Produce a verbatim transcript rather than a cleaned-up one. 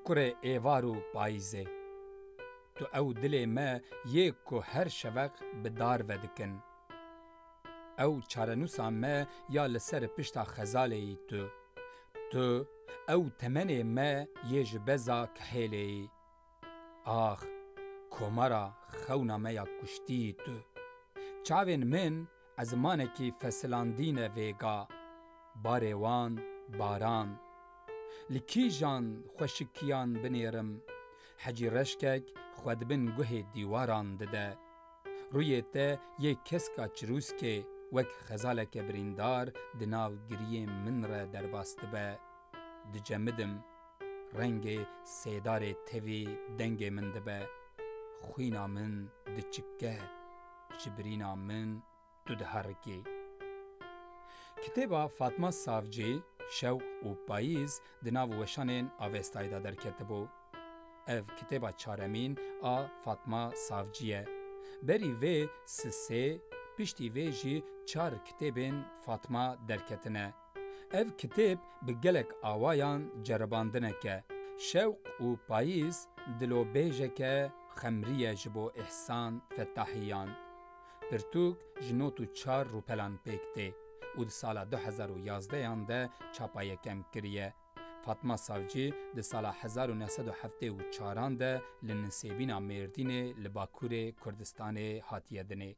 Kurê êvar û payîzê. Tu ew dilê me yê ku her şeveq bi dar ve dikin. Ew çarenûsa me ya li ser pişta xezalê yî tu. Tu ew temenê me yê ji beza kihêlê yî. Ax, komara xewna me ya kuştî yî tu. Çavên min ezimanekî fesilandî ne vêga. Barê wan baran. Li kîjan xweşikiyan binêrim? Hecî reşkek xwe di bin guhê dîwaran dide. Rûyê te yê keska çirûskê wek xezaleke birîndar di nav giriyên min re derbas dibe. Dicemidim. Rengê sêdarê tevî dengê min dibe. Xwîna min diçike. Ji birîna min tu diherikî. Kitêba Fatma Savcî, Şewq û Payîz, di nav weşanên Avestayê de derketibû. Ev kitêba çaremîn a Fatma Savcî ye. Berî vê sisê, piştî vê jî çar kitêbên Fatma derketine. Ev kitêb bi gelek awayan ceribandineke, Şewq û Payîz, dilobêjeke xemrî ye ji bo Îhsan Fettahiyan. Pirtûk ji nod û çar rûpelan pêk tê û di sala du hezar û yazdehan de çapa yekem kiriye. Fatma Savcî di sala hezar û neh sed û heftê û çaran de li Nisêbîna Mêrdînê li Bakurê Kurdistanê hatiye dinê.